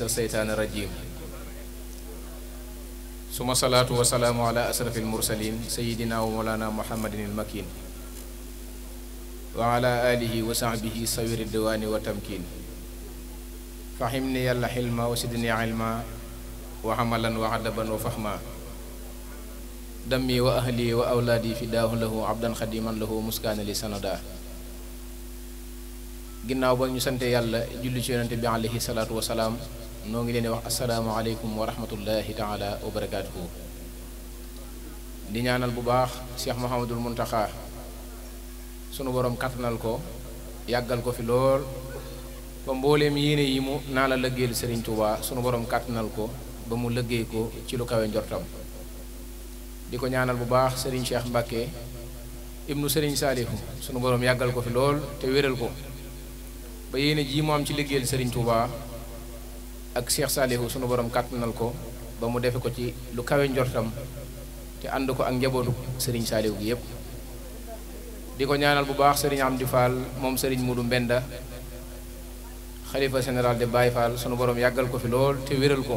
الشيطان الرجيم ثم الصلاة والسلام على أشرف المرسلين سيدنا ومولانا محمد المكين وعلى آله وصحبه سوير الدوان والتمكين فهمني الحلم وسدني علما وعملا وعدبا وفهما دمي وأهلي وأولادي فداه له عبدا خديما له مسكان لي سندا ginnaaw ba ñu sante yàlla julli ci yonente bi alayhi salaatu wasalaam noo ngi leen di wax asalaamaaleykum wa rahmatullahi taala wa barakaatuhu di ñaanal bu baax Cheikh Mouhamadul Muntaxa sunu borom kattanal ko yàggal ko fi lool ba mbooleem yéene yi mu naa la lëggéeyal Serigne Touba sunu borom kattanal ko ba mu lëggéey ko ci lu kawe njortam di ko ñaanal bu baax Serigne Cheikh Mbacke ibnu Serigne Saalihu sunu borom yàggal ko fi lool te wéral ko ba yéene ji mu am ci liggéeyal Serigne Touba ak Cheikh Saalihu sunu borom kàttanal ko ba mu defe ko ci lu kawe njortam te ànd ko ak njabootu Serigne Saalihu gi yépp di ko ñaanal bu baax Serigne Amdi Fall moom Serigne Mudu Mbenda xalifa général de Baye Fall sunu borom yàggal ko fi lool te wéral ko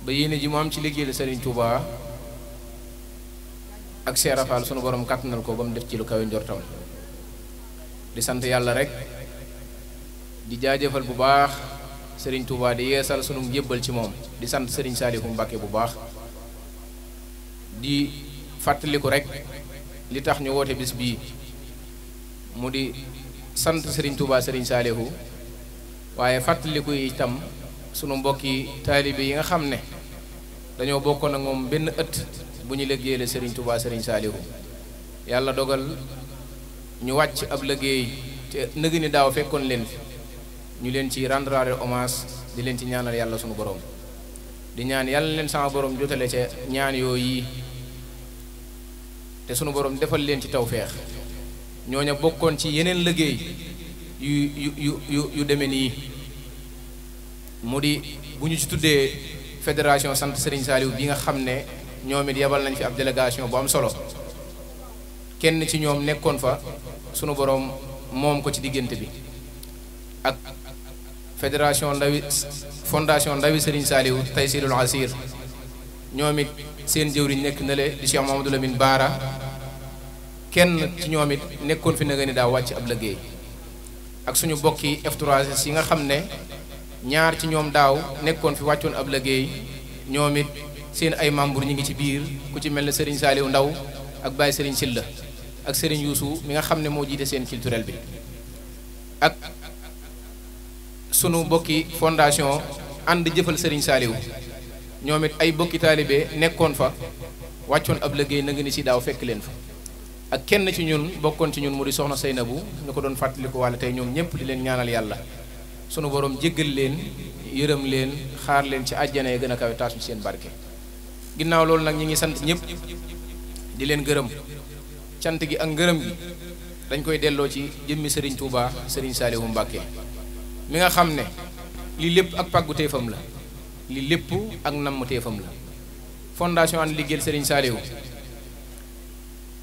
ba yéene ji mu am ci liggéeyal Serigne Touba ak Cheikh Fall sunu borom kàttanal ko ba mu def ci lu kawe njortam di sant yàlla rek di jaajëfal bu baax Serigne Touba di yeesal sunu njébbal ci moom di sant Serigne Saalihu Mbacke bu baax di fàttaliku rek li tax ñu woote bis bii mu di sant Serigne Touba Serigne Saalihu waaye fàttaliku itam sunu mbokki taalibe yi nga xam ne dañoo bokkoon ak moom benn ëtt bu ñu liggéeyale Serigne Touba Serigne Saalihu yàlla dogal ñu wàcc ab liggéey te nëg ni daaw fekkoon leen fi ñu leen ci rendre hommage di leen ci ñaanal yàlla sunu borom di ñaan yàlla leen sama borom jotale ca ñaan yooyu te sunu borom defal leen ci tawféex ñooña bokkoon ci yeneen liggéey yu demee nii mu di bu ñu ci tuddee fédération sant Serigne Saliou bi nga xam ne ñoom it yebal nañ fi ab délégation bu am solo kenn ci ñoom nekkoon fa sunu borom moom ko ci diggante bi ak fédération ndawi fondation ndawi Serigne Saliou Taysirul Asir ñoom it seen jëwriñ nekk na le di Cheikh Mamadou Lamine Baara kenn ci ñoom it nekkoon fi nga ni daa wàcc ab liggéey ak suñu bokki F3S yi nga xam ne ñaar ci ñoom daaw nekkoon fi wàccoon ab liggéey ñoom it seen ay membre ñi ngi ci biir ku ci mel ne Serigne Saliou Ndaw ak Baye Serigne Silla ak Serigne Youssou mi nga xam ne moo jiite seen culturel bi ak sunu bokki fondation ànd jëfal Serigne Saliou ñoom it ay bokki taalibe nekkoon fa wàccoon ab liggéey na nga ni ci daaw fekk leen fa ak kenn ci ñun bokkoon ci ñun mu di soxna Seynabu ñu ko doon fàttaliku walla tey ñoom ñëpp di leen ñaanal yàlla sunu borom jéggal leen yërëm leen xaar leen ci àjjana yi gën a kawe taas ci seen barke ginnaaw loolu nag ñi ngi sant ñëpp di leen gërëm cant gi ak ngërëm gi dañ koy delloo ci jëmmi Serigne Touba Serigne Saliou Mbacke mi nga xam ne lii lépp ak pàggu téefam la lii lépp ak namm téefam la fondation ànd liggéeyal Serigne Saliou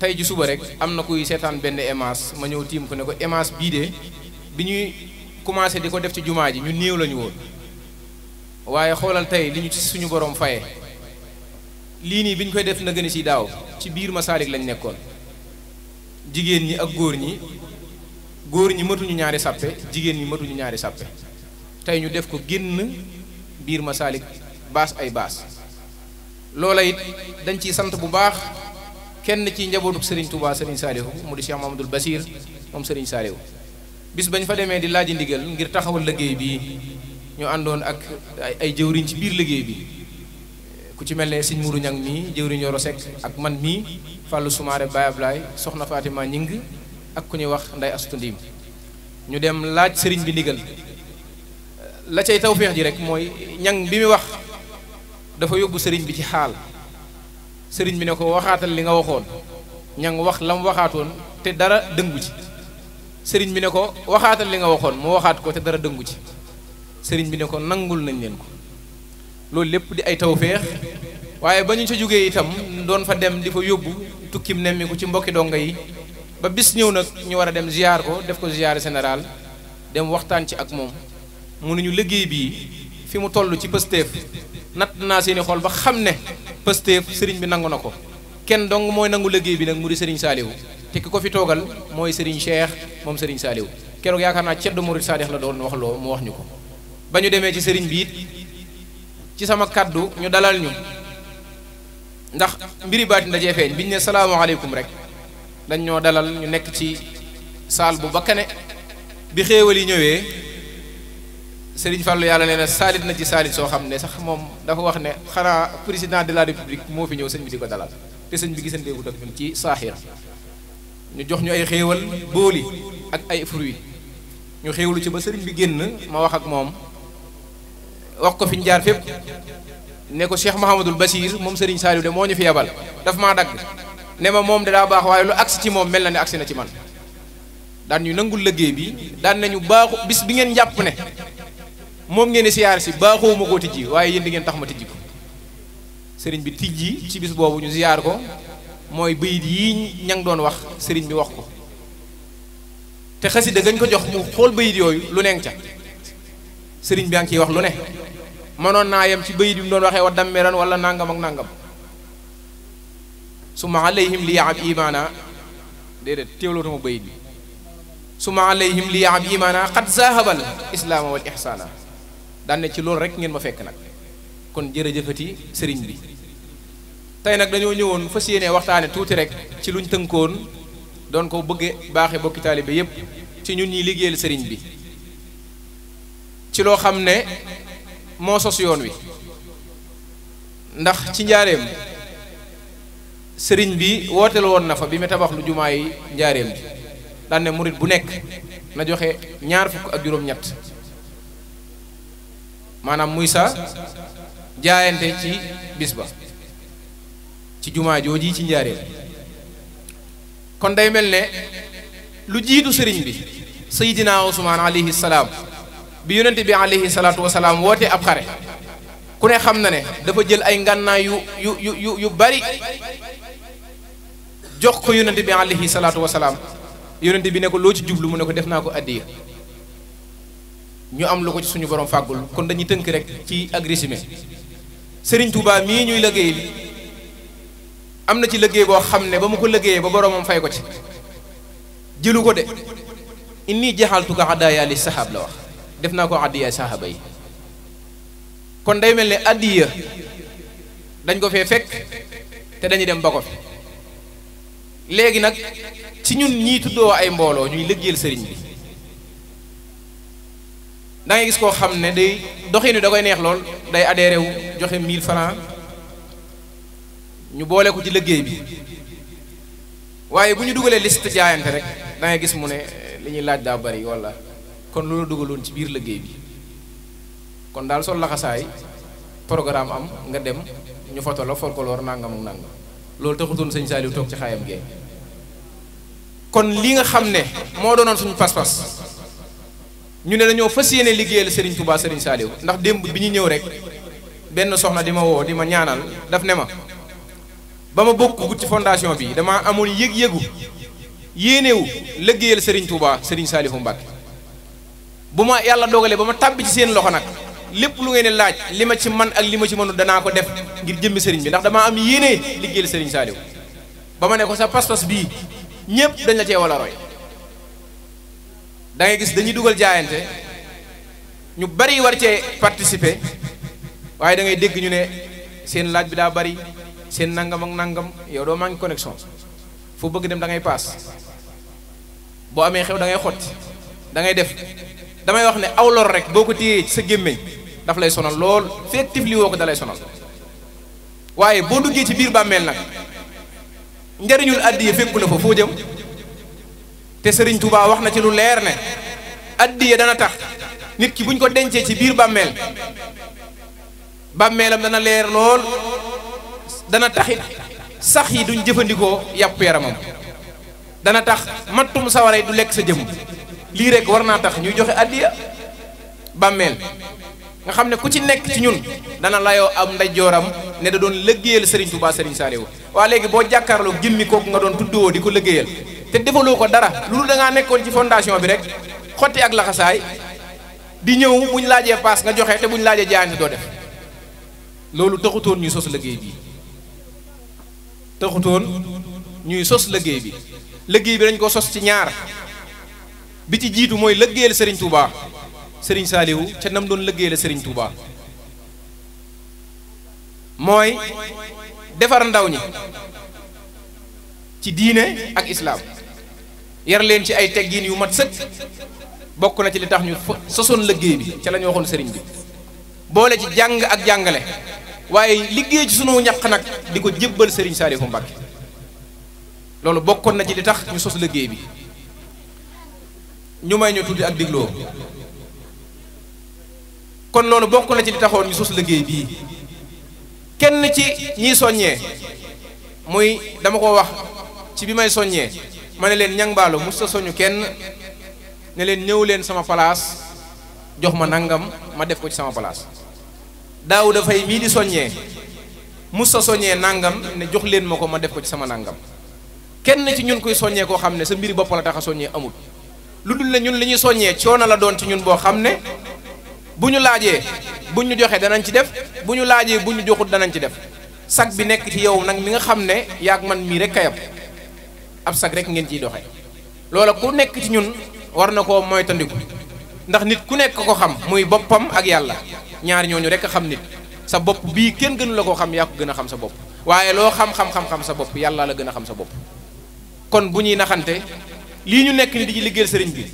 tey ji suba rek am na kuy seetaan benn émence ma ñëw tiim ko ne ko émence bii de bi ñuy commencé di ko def ci jumaa ji ñu néew lañu woon waaye xoolal tey li ñu ci suñu borom faye lii nii bi ñu koy def na gën a si daaw ci biir Masaalik lañ nekkoon jigéen ñi ak góor ñi matuñu ñaari sàppe jigéen ñi matuñu ñaari sàppe tey ñu def ko génn biir Masaalik baas ay baas loola it dañ ciy sant bu baax kenn ci njabootu Serigne Touba Serigne Saliou mu di Cheikh Mamadou Basir moom Serigne Saliou bis bañ fa demee di laaji ndigal ngir taxawal liggéey bi ñu àndoon ak ay jëwriñ ci biir liggéey bi ku ci mel ne Serigne Mourou Niang mii jëwriñ Yoro Seck ak man mii Fallou Soumaré Baye Ablaye soxna Fatima Ñing ak ku ñuy wax Nday Astu Ndim ñu dem laaj Serigne bi ndigal la cay tawféex ji rek mooy ñang bi muy wax dafa yóbbu Serigne bi ci xaal Serigne bi ne ko waxaatal li nga waxoon ñang wax la mu waxaatoon te dara dëngu ci Serigne bi ne ko waxaatal li nga waxoon mu waxaat ko te dara dëngu ci Serigne bi ne ko nangul nañ leen ko loolu lépp di ay tawféex waaye ba ñu ca jógee itam doon fa dem di fa yóbbu tukkim nemmi ko ci mbokki donga yi ba bis ñëw nag ñu war a dem ziar ko def ko ziar général dem waxtaan ci ak moom mu ne ñu liggéey bii fi mu toll ci pësteef natt naa seeni xol ba xam ne pësteef sëriñ bi nangu na ko kenn dong mooy nangu liggéey bi nag mu di sëriñ Saaliw te ki ko fi toogal mooy sëriñ Cheikh moom sëriñ Saaliw keroog yaakaar naa ceddu murid saadix la doon wax loo mu wax ñu ko ba ñu demee ci sëriñ bi it ci sama kaddu ñu dalal ñu ndax mbiri baati ndajee feeñ biñu ne salaamaaleykum rek dañ ñoo dalal ñu nekk ci saal bu bakkane bi xéewal yi ñëwee sëriñ Fallou yàlla nee na saalit na ci saalit soo xam ne sax moom dafa wax ne xanaa président de la république moo fi ñëw sëñ bi di ko dalal te sëñ bi gisanteegut ak ñun ci saaxir ñu jox ñu ay xéewal booli ak ay fruits ñu xéewlu ci ba sëriñ bi génn ma wax ak moom wax ko fi ñu jaar fépp ne ko Cheikh Mahamadul Bachir moom sëriñ Saliou de moo ñu fi yabal daf maa dagg ne ma moom de daa baax waaye lu agsi ci moom mel na ne agsi na ci man daan ñu nangul liggéey bi daan nañu baaxu bis bi ngeen jàpp ne moom ngeen di siyaar si baaxoo ma koo tijji waaye yéen di ngeen tax ma tijji ko sëriñ bi tijji ci bis boobu ñu siyaar ko mooy bayit yi ña ngi doon wax sëriñ bi wax ko te xasida gañ ko jox mu xool bayit yooyu lu neen ca sëriñ bi a ngi ciy wax lu ne mënoon naa yem ci bayit bi mu doon waxee wa dammeran wala nangam ak nangam summa alayhim li yaab imaana déedéet teewlootuma bayit bi summa alayhim li yaab imaana xat zahabal islaama wal ihsaana daan ne ci loolu rek ngeen ma fekk nag kon jërëjëfati sëriñ bi tey nag dañoo ñëwoon fas yéene waxtaane tuuti rek ci luñ tënkoon doon ko bëgge baaxe bokki taalibe yépp ci ñun ñi liggéeyal sëriñ bi ci loo xam ne moo sos yoon wi ndax ci njaareem sëriñ bi wooteel woon na fa bi mu tabax lu jumaa yi njaareem bi daan ne murit bu nekk na joxe 20 ak 7 maanaam muy sa jaayante ci bis ba ci jumaa jooji ci njaareem kon day mel ne lu jiitu sëriñ bi Seydina Usmaan alayhi salaam bi yonente bi alayhi salaatu wasalaam woote ab xare ku ne xam na ne dafa jël ay ngànnaay yu bari jox ko yonente bi alayhi salaatu wasalaam yonente bi ne ko loo ci jublu mu ne ko def naa ko addiya ñu am lu ko ci suñu borom fàggul kon dañuy tënk rek ci ak résumé Serigne Touba mii ñuy liggéey bi am na ci liggéey boo xam ne ba mu ko liggéeyee ba boromam fay ko ci jëlu ko de inni jaxaltuka addaaya li sahab la wax def naa ko addiya sahaba yi kon day mel ne addiya dañ ko fee fekk te dañuy dem ba ko fi léegi nag ci ñun ñii tuddoo ay mbooloo ñuy liggéeyal sëriñ bi da ngay gis koo xam ne day doxinu da koy neex lool day adhéré wu joxe 1000 francs ñu boole ko ci liggéey bi waaye bu ñu dugalee liste jaayante rek da ngay gis mu ne li ñuy laaj daa bari wala kon loolu dugaloon ci biir liggéey bi kon daal sol laxasaay programme am nga dem ñu foto la folklore nangam ak nangam loolu taxutoon sëñ Saliou toog ci xaayam gee kon li nga xam ne moo doonoon suñu pas-pas ñu ne dañoo fas yéene liggéeyal Serigne Touba Serigne Saliou ndax démb bi ñu ñëw rek benn soxna di ma woo di ma ñaanal daf ne ma ba ma bokk ci fondation bi dama amoon yëg-yëgu yéenewu liggéeyal Serigne Touba Serigne Saliou Mbacké bu ma yàlla dogalee ba ma tàbbi ci seen loxo nag lépp lu ngeen laaj li ma ci man ak li ma ci mënul danaa ko def ngir jëmmi Serigne bi ndax damaa am yéene liggéeyal Serigne Saliou ba ma ne ko sa pas-pas bii ñëpp dañ la cee wala roy da ngay gis dañuy dugal jaayante ñu bari war cee participer waaye da ngay dégg ñu ne seen laaj bi daa bari seen nangam ak nangam yow doo manqué connexion foo bëgg dem da ngay paas boo amee xew da ngay xotti da ngay def damay wax ne aw lor rek boo ko téyee ci sa gémmiñ daf lay sonal lool fekk tifli woo ko da lay sonal waaye boo duggee ci biir bàmmeel nag njariñul addiya fekku la fa foo jëm te Serigne Touba wax na ci lu leer ne addiya dana tax nit ki buñ ko dencee ci biir bàmmeelam dana leer lool dana taxit sax yi duñ jëfandikoo yàpp yaramam dana tax mattum sawaray du lekk sa jëm lii rek war naa tax ñuy joxe addiya bàmmeel nga xam ne ku ci nekk ci ñun dana layoo am ndeyjooram ne da doon liggéeyal Serigne Touba Serigne Saliou waa léegi boo jàkkaarloo jëmmi kooku nga doon tuddoo di ko liggéeyal te defaloo ko dara loolu da ngaa nekkoon ci fondation bi rek xotti ak laxasaay di ñëw buñ laajee paas nga joxe te buñ laajee jaayante doo def loolu taxutoon ñuy sos liggéey bi liggéey bi dañ ko sos ci ñaar bi ci jiitu mooy liggéeyal Serigne Touba Serigne Saliou ca nam doon liggéeyal Serigne Touba mooy defar ndaw ñi ci diine ak islaam yar leen ci ay teggiin yu mat sëkk bokk na ci li tax ñu sosoon liggéey bi ca la ñu waxoon sëriñ bi boole ci jàng ak jàngale waaye liggéey ci sunu ñaq nag di ko jébbal Serigne Saliou Mbacké loolu bokkoon na ci li tax ñu sos liggéey bi ñu may ñu tuddi ak digloo kon loolu bokk na ci li taxoon ñu sos liggéey bii kenn ci ñiy soññee muy dama ko wax ci bi may soññee ma ne leen ñang baalo mus ta soñu kenn ne leen ñëw leen sama place jox ma nangam ma def ko ci sama place daaw dafay mii di soññee mus ta soññee nangam ne jox leen ma ko ma def ko ci sama nangam kenn ci ñun koy soññee koo xam ne sa mbiri bopp la tax a soññee amul lu dul ne ñun li ñuy soññee coono la doon ci ñun boo xam ne bu ñu laajee bu ñu joxee danañ ci def bu ñu laajee bu ñu joxut danañ ci def sag bi nekk ci yow nag mi nga xam ne yaag man mii rek kayam ab sag rek ngeen ciy doxee loola ku nekk ci ñun war na koo moytandiku ndax nit ku nekk ko xam muy boppam ak yàlla ñaar ñooñu rek a xam nit sa bopp bii kenn gënu la koo xam yaa ko gën a xam sa bopp waaye loo xam-xam sa bopp yàlla la gën a xam sa bopp kon bu ñuy naxante lii ñu nekk ni di ci liggéeyal sëriñ bi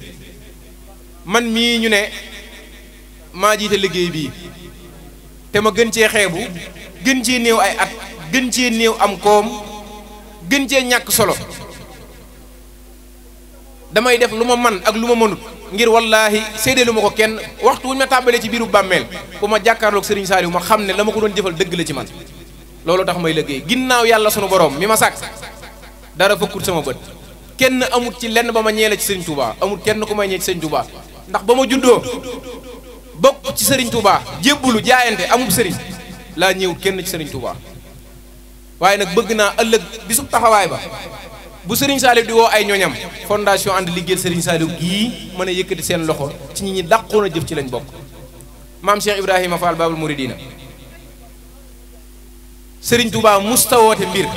man mii ñu ne maa jiite liggéey bii te ma gën cee xeebu gën cee néew ay at gën cee néew am koom gën cee ñàkk solo damay def lu ma man ak lu ma mënut ngir wallaahi séedéelu ma ko kenn waxtu wuñ ma tàmbalee ci biiru bàmmeel bu ma jàkkaarloog Serigne Saliou ma xam ne la ma ko doon jëfal dëgg la ci man loolu tax may liggéey ginnaaw yàlla sunu borom mi ma sàkk dara fëkkut sama bët kenn amut ci lenn ba ma ñeele ci Serigne Touba amut kenn ku may ñee ci Serigne Touba ndax ba ma juddoo bokk ci Serigne Touba jébbulu jaayante amul Serigne laa ñëwut kenn ci Serigne Touba waaye nag bëgg naa ëllëg bisub taxawaay ba bu Serigne Saliou di woo ay ñoñam fondation ànd liggéeyal Serigne Saliou gii mën a yëkkati seen loxo ci ñi dàqoon a jëf ci lañ bokk maam Cheikh Ibrahima Fall Babul Mouridina Serigne Touba musta woote mbir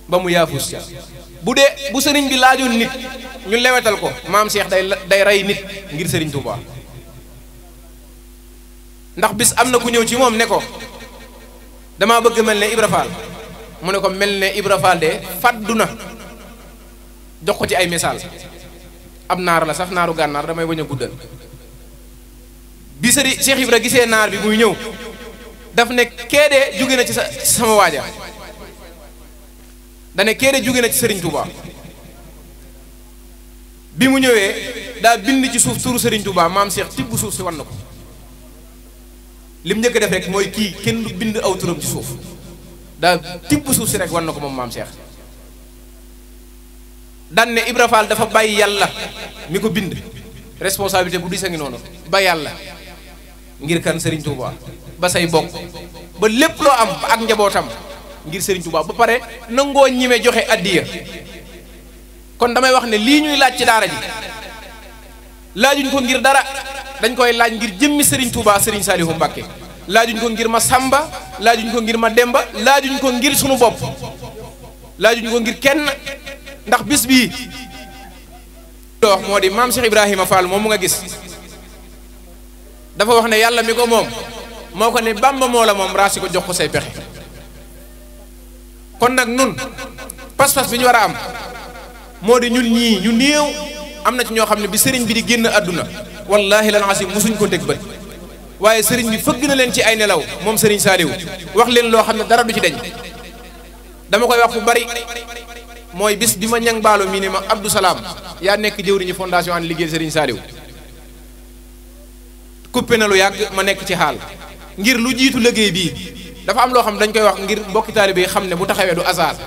ba mu yaafus ca bu Serigne bi laajoon nit ñu lewetal ko maam Cheikh day rey nit ngir Serigne Touba ndax bis am na ku ñëw ci moom ne ko damaa bëgg mel ne Ibra Fall mu ne ko mel ne Ibra Fall de faddu na jox ko ci ay misaal ab naar la sax naaru gànnaar damay bañ a guddal bi sëriñ Cheikh Ibra gisee naar bi muy ñëw daf ne kee de jóge na ci sama waaja dane kee de jóge na ci Serigne Touba bi mu ñëwee daa bind ci suuf turu Serigne Touba maam Cheikh tibb suuf si wan na ko lim njëkk def rek mooy kii kenn du bind aw turam ci suuf daa tibb suuf si rek wan na ko moom maam Cheikh daan ne Ibra Fall dafa bàyyi yàlla mi ko bind responsabilité bu dis a ngi noonu ba yàlla ngir kan Serigne Touba ba say bokk ba lépp loo am ba ak njabootam ngir Serigne Touba ba pare nangoo ñime joxe addiya kon damay wax ne lii ñuy laaj ci daara ji laajuñ ko ngir dara dañ koy laaj ngir jëmmi Serigne Touba Serigne Saliou Mbacké laajuñ ko ngir ma Samba laajuñ ko ngir ma Demba laajuñ ko ngir sunu bopp laajuñ ko ngir kenn ndax bis bii wax moo di maam Cheikh Ibrahima Fall moom mu nga gis dafa wax ne yàlla mi ko moom moo ko ne Bamba moo la moom raasi ko jox ko say pexe kon nag nun pas-pas bi ñu war a am moo di ñun ñii ñu néew am na ci ñoo xam ne bi sëriñ bi di génn àdduna wallahi lan asim musuñ ko teg bët waaye sëriñ bi fëgg na leen ci ay nelaw moom sëriñ Saliou wax leen loo xam ne dara du ci deñ dama koy wax fu bari mooy bis bi ma ñang baalo mii ne ma Abdou Salam yaa nekk jëwriñu fondation ànd liggéeyal sëriñ Saliou coupé na lu yàgg ma nekk ci xaal ngir lu jiitu liggéey bii dafa am loo xam dañ koy wax ngir mbokki taalibe yi xam ne bu taxawee du hasard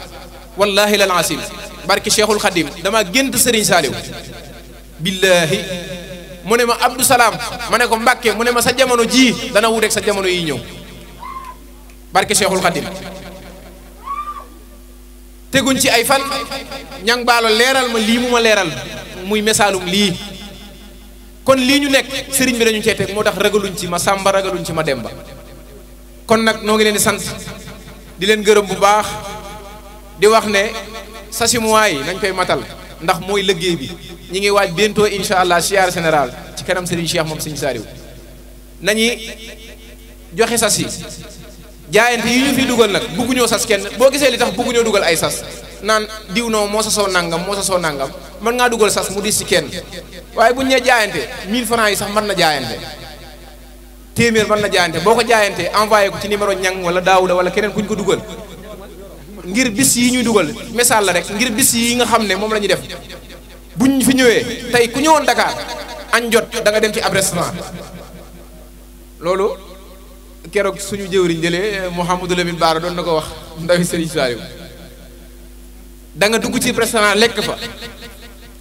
wallahi lan asim barki Cheikhul Khadim dama gént Serigne Saliou billahi mu ne ma Abdou Salam ma ne ko Mbàkke mu ne ma sa jamono ji dana wuteeg sa jamono yi ñëw barki Cheikhul Khadim teguñ ci ay fan ñang baalo leeral ma lii mu ma leeral muy misaalum lii kon lii ñu nekk sëriñ bi dañu cee teg moo tax ragaluñ ci ma Sàmba ragaluñ ci ma Demba kon nag noo ngi leen di sant di leen gërëm bu baax di wax ne sasimuwaay yi nañ koy matal ndax mooy liggéey bi ñi ngi waaj bientôt incha allah siyaar général ci kanam sëriñ Cheikh moom sëriñ Saliou nañi joxe sas yi jaayante yi ñu fi dugal nag bugguñoo sas kenn boo gisee li tax bugguñoo dugal ay sas naan diw noo moo sasoo nangam mën ngaa dugal sas mu dis ci kenn waaye buñ ñee jaayante 1000 francs yi sax mën na jaayante téeméer mën na jaayante boo ko jaayante envoyé ko ci numéro ñang wala daawuda wala keneen kuñ ko dugal ngir bis yi ñuy dugal message la rek ngir bis yi nga xam ne moom la ñuy def buñ fi ñëwee tey ku ñëwoon Dakar añ jot da nga dem ci ab restaurant loolu keroog suñu jëwriñ jëlee Mouhamadou Lamine Bara doon na ko wax ndawi Serigne Saliou da nga dugg ci restaurant lekk fa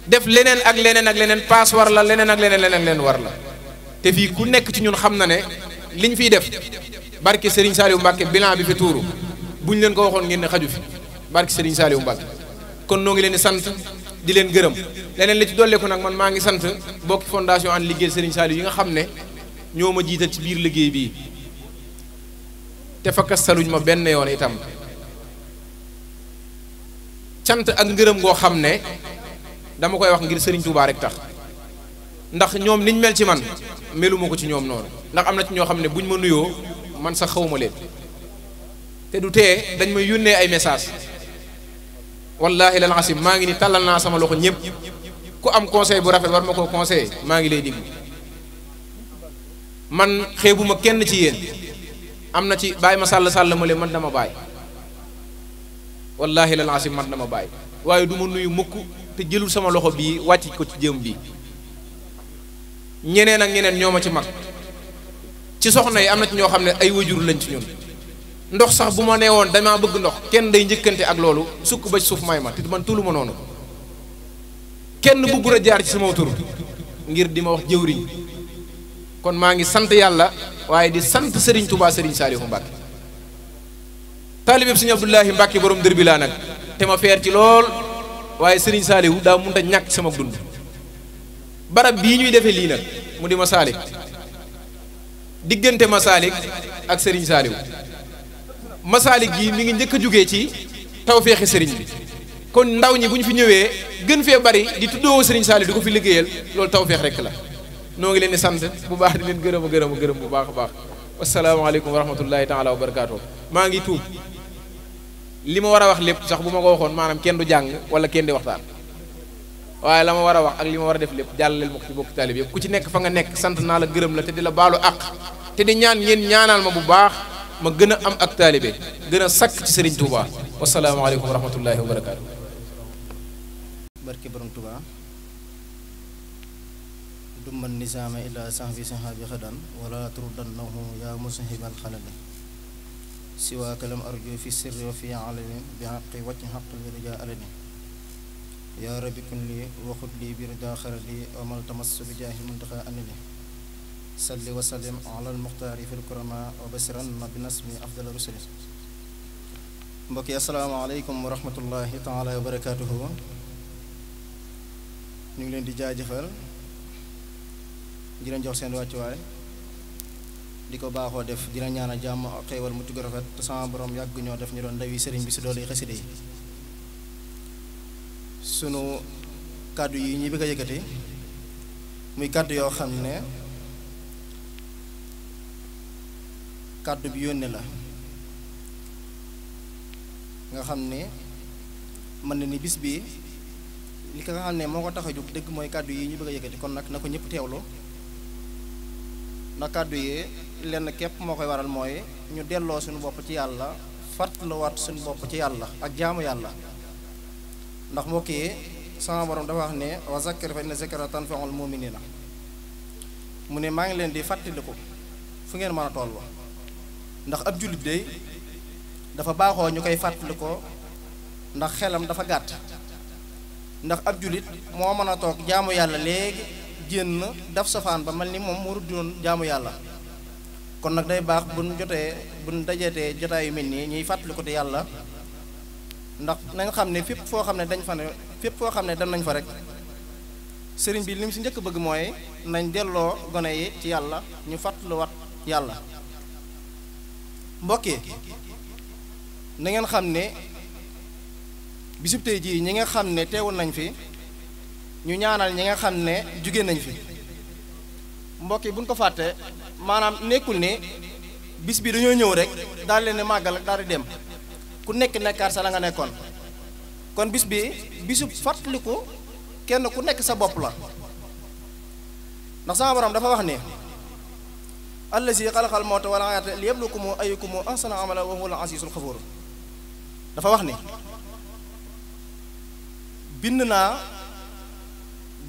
def leneen ak leneen ak leneen paas war la leneen ak leneen war la te fii ku nekk ci ñun xam na ne liñ fiy def barke Serigne Saliou Mbacke bilan bi fi tuuru buñ leen ko waxoon ngeen ne xaju fi barke Serigne Saliou Mbacke kon noo ngi leen di sant di leen gërëm leneen li ci dolleeku nag man maa ngi sant bokki fondation ànd liggéey Serigne Saliou yi nga xam ne ñoo ma jiital ci biir liggéey bii te fakkastaluñ ma benn yoon itam cant ak ngërëm goo xam ne dama koy wax ngir Serigne Touba rek tax ndax ñoom niñ mel ci man meluma ko ci ñoom noonu ndax am na ci ñoo xam ne buñ ma nuyoo man sax xawma leen te du tee dañ may yónnee ay message wallahi lal asim maa ngi ni tàllal naa sama loxo ñëpp ku am conseil bu rafet war ma koo conseillé maa ngi lay digg man xeebuma kenn ci yéen am na ci bàyyi ma sàll ma leen man dama bàyyi wallahi lal asim man dama bàyyi waaye du ma nuyu mukk te jëlul sama loxo bii wàcc ko ci jëm bii ñeneen ak ñeneen ñoo ma ci mag ci soxna yi am na ci ñoo xam ne ay wajur lañ ci ñun ndox sax bu ma nee woon damaa bëgg ndox kenn day njëkkante ak loolu sukk ba ci suuf may ma te man tulu ma noonu kenn bëggul a jaar ci sama tur ngir di ma wax jëwriñ kon maa ngi sant yàlla waaye di sant Serigne Touba Serigne Saliou Mbacke taalibeeb Serigne Abdoulahi Mbacke borom dër bi laa nag te ma feer ci lool waaye Serigne Saliou daa mënut a ñàkk sama dund barab bii ñuy defee lii nag mu di Masalik diggante Masalik ak Serigne Saliou Masalik gi mi ngi njëkk a jugee ci tawféexi Serigne bi kon ndaw ñi bu ñu fi ñëwee gën fee bari di tuddoo Serigne Saliou di ko fi liggéeyal loolu tawféex rek la noo ngi leen di sant bu baax di leen gërëm bu baax a baax wasalaamaaleykum wa rahmatullahi taala wa barakaatu maa ngi tuub li ma war a wax lépp sax bu ma ko waxoon maanaam kenn du jàng wala kenn di waxtaan waaye la ma war a wax ak li ma war a def lépp jàllaleel ma ko ci bokki taalib yëpp ku ci nekk fa nga nekk sant naa la gërëm la te di la baalu àq te di ñaan ngeen ñaanal ma bu baax ma gën a am ak taalibe gën a sakk ci Serigne Touba wasalaamaaleykum wa rahmatullahi wa barakaatu. barke borom Touba dumman nisaama illa sahbi sahabi xadan wala turdannahu yaa musahibal xalali siwa kalam arju fi sirri wa fi alani bi xaqi wacc xaqal bi rija alani yaa rabbi kun li waxut li bi rida xarali amal tamas bi jaahi muntaxa anani salli wa sallim ala al muxtaari fil kurama wa basiran bi nasmi afdal rusuli mbokk yi asalaamaaleykum wa rahmatullahi taala wa barakaatuhu ñu ngi leen di jaajëfal di leen jox seen wàccuwaay di ko baaxoo def dina ñaan a jàmm ak xéewal mu tugg rafet te sama borom yàgg ñoo def ñu doon ndawi sëriñ bi si doole yi xaside yi sunu kàddu yi ñuy bëgg a yëkkati muy kàddu yoo xam ne kàddu bi yónne la nga xam ne mën na ni bis bi li ko nga xam ne moo ko tax a jóg dëgg mooy kàddu yi ñu bëgg a yëkkati kon nag na ko ñëpp teewlu ndax kàddu yi lenn képp moo koy waral mooy ñu delloo suñu bopp ci yàlla fàttaliwaat suñu bopp ci yàlla ak jaamu yàlla ndax mbokk yi sama borom dafa wax ne wa zakkir fa inna zikra tanfa'ul mu'minina mu ne maa ngi leen di fàttaliku fu ngeen mën a toll ndax ab jullit day dafa baaxoo ñu koy fàttalikoo ndax xelam dafa gàtt ndax ab jullit moo mën a toog jaamu yàlla léegi génn daf safaan ba mel ni moom mu doon jaamu yàlla kon nag day baax buñ dajeetee jotaay yu mel nii ñuy fàttaliku te yàlla ndax na nga xam ne fépp foo xam ne dem nañ fa rek sëriñ bi li mu si njëkk bëgg mooy nañ delloo gone yi ci yàlla ñu fàttaliwaat yàlla. mbokk yi na ngeen xam ne bisub tey jii ñi nga xam ne teewul nañ fi ñu ñaanal ñi nga xam ne jóge nañ fi. mbokk yi buñ ko fàtte maanaam nekkul ne bis bi dañoo ñëw rek daal leen ne màggal daal di dem ku nekkaat sa la nga nekkoon. kon bis bi bisub fàttaliku kenn ku nekk sa bopp la ndax sama borom dafa wax ne allazi xalaqal mawta wal hayaata liyabluwakum ayyukum ahsanu amala wa huwal azizul xafuur dafa wax ne bind naa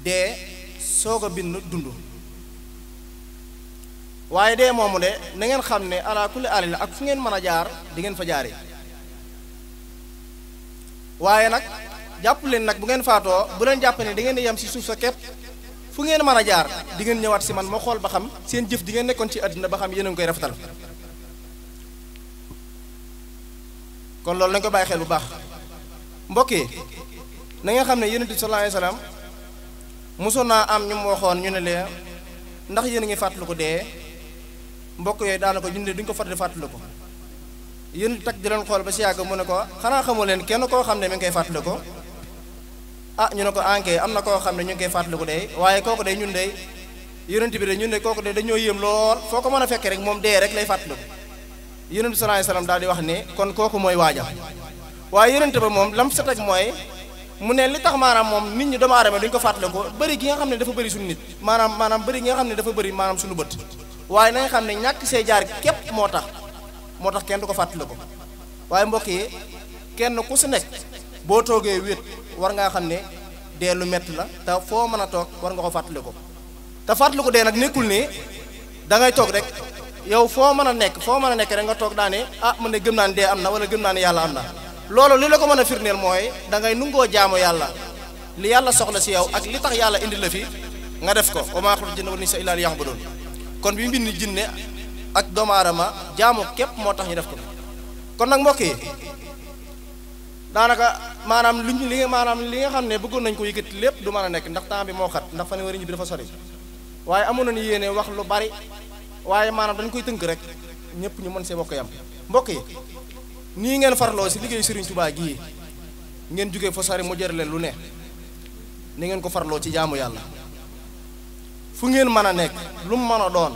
dee soog a bind dund waaye dee moomu de na ngeen xam ne ala kulli alin ak fu ngeen mën a jaar di ngeen fa jaare waaye nag jàpp leen nag bu ngeen faatoo bu leen jàpp ne da ngeen di yem ci suuf sa képp fu ngeen mën a jaar di ngeen ñëwaat ci man ma xool ba xam seen jëf di ngeen nekkoon ci àddina ba xam yéen a ngi koy rafetal kon loolu nañ ko bàyyi xel bu baax. mbokk yi na nga xam ne yonent bi sallallahu alayhi wasallam mosoon naa am ñu mu waxoon ñu ne leen ndax yéen a ngi fàttaliku dee mbokk yooyu daanaka ñu ne duñ ko fàttaliku yéen tag di leen xool ba si yàgg mu ne ko xanaa xamoo leen kenn koo xam ne mi ngi koy fàttaliku ah ñu ne ko ankay am na koo xam ne ñu ngi koy fàttaliku de waaye kooku de ñun de yonent bi de ñun de kooku de dañoo yéem lool foo ko mën a fekk rek moom dee rek lay fàttaliku yonent bi sallallahu alayhi wasallam daal di wax ne kon kooku mooy waaja waaye yonent ba moom lam sa teg mooy mu ne li tax maanaam moom nit ñi doomu aadama duñ ko fàttaliku bëri gi nga xam ne dafa bëri suñu nit maanaam bëri gi nga xam ne dafa bëri maanaam suñu bët waaye na nga xam ne ñàkk see jaar képp moo tax kenn du ko fàttaliku waaye mbokk yi kenn ku si nekk boo toogee wéet war ngaa xam ne dee lu metti la te foo mën a toog war nga ko fàttaliku te fàttaliku dee nag nekkul ni da ngay toog rek yow foo mën a nekk rek nga toog daane ah man ne gëm naa ne dee am na wala gëm naa ne yàlla am na loolu li la ko mën a firndeel mooy da ngay nungoo jaamu yàlla li yàlla soxla si yow ak li tax yàlla indi la fi nga def ko wa maa xalaqtul jinna wal insa illaa liya'buduun kon bi mbind jinne ak doomu aadama jaamu képp moo tax ñu def ko kon nag mbokk yi daanaka maanaam li nga xam ne bëggoon nañ ko yëkkati lépp du mën a nekk ndax temps bi moo xat ndax fan wari ñi bi dafa sori waaye amoon nañu yéene wax lu bari waaye maanaam dañ koy tënk rek ñëpp ñu mën see bokk yam mbokk yi nii ngeen farloo si liggéey Serigne Touba gii ngeen jógee fa sori mu jër leen lu ne ni ngeen ko farloo ci jaamu yàlla fu ngeen mën a nekk lu mu mën a doon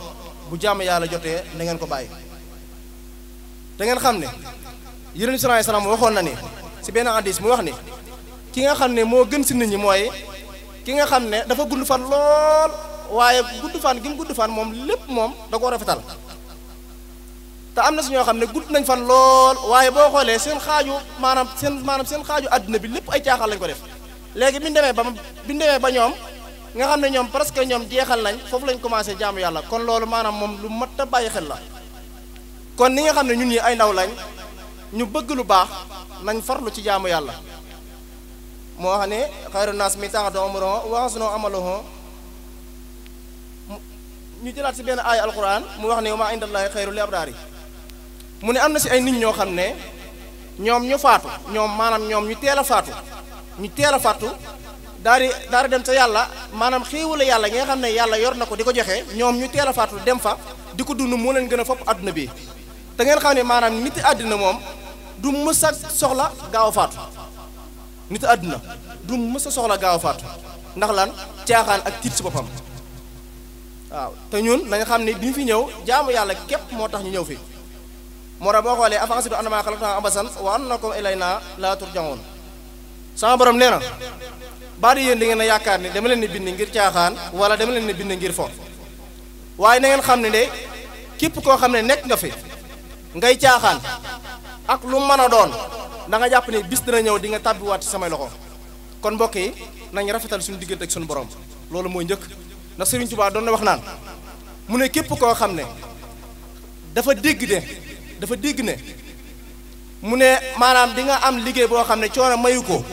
bu jaamu yàlla jotee na ngeen ko bàyyi te ngeen xam ne Yonent bi sallallahu alayhi wasallam waxoon na ni si benn hadiis mu wax ni ki nga xam ne moo gën si nit ñi mooy ki nga xam ne dafa gudd fan lool waaye gudd fan gi mu gudd fan moom lépp moom da koo rafetal te am na si ñoo xam ne gudd nañ fan lool waaye boo xoolee seen xaaju seen xaaju àdduna bi lépp ay caaxaan lañ ko def léegi bi ñu demee ba ñoom nga xam ne ñoom presque ñoom jeexal nañ foofu lañ commencé jaamu yàlla kon loolu maanaam moom lu mat a bàyyi xel la kon ni nga xam ne ñun ñi ay ndaw lañ ñu bëgg lu baax nañ farlu ci jaamu yàlla moo wax ne xayru naas mi taxatu umruhum wa ahsanu amaluhum ñu jëlaat si benn aaya alquran mu wax ne wa maa indallaahi xayru li abraari mu ne am na si ay nit ñoo xam ne ñoom ñu faatu ñoom ñu teel a faatu daal di dem sa yàlla maanaam xéewale yàlla gi nga xam ne yàlla yor na ko di ko joxe ñoom ñu teel a faatu dem fa di ko dund moo leen gën a fopp àdduna bi te ngeen xam ne maanaam niti àddina moom du mës a soxla gaaw a faatu niti àddina du mës a soxla gaaw a faatu ndax lan caaxaan ak tiit si boppam waaw te ñun nañ xam ne bi ñu fi ñëw jaamu yàlla képp moo tax ñu ñëw fi moo tax boo xoolee afaxasibtum annamaa xalaqnaakum abasan wa annakum ilaynaa laa turja'uun sama borom nee na baa di yéen di ngeen a yaakaar ni dama leen ni bind ngir caaxaan wala dama leen ni bind ngir fo waaye na ngeen xam ne de képp koo xam ne nekk nga fi ngay caaxaan ak lu mën a doon da nga jàpp ne bis dina ñëw di nga tàbbiwaat ci samay loxo kon mbokk yi nañ rafetal suñu diggante ak suñu borom loolu mooy njëkk ndax Serigne Touba doon na wax naan mu ne képp koo xam ne dafa dégg ne mu ne maanaam di nga am liggéey boo xam ne coono mayu ko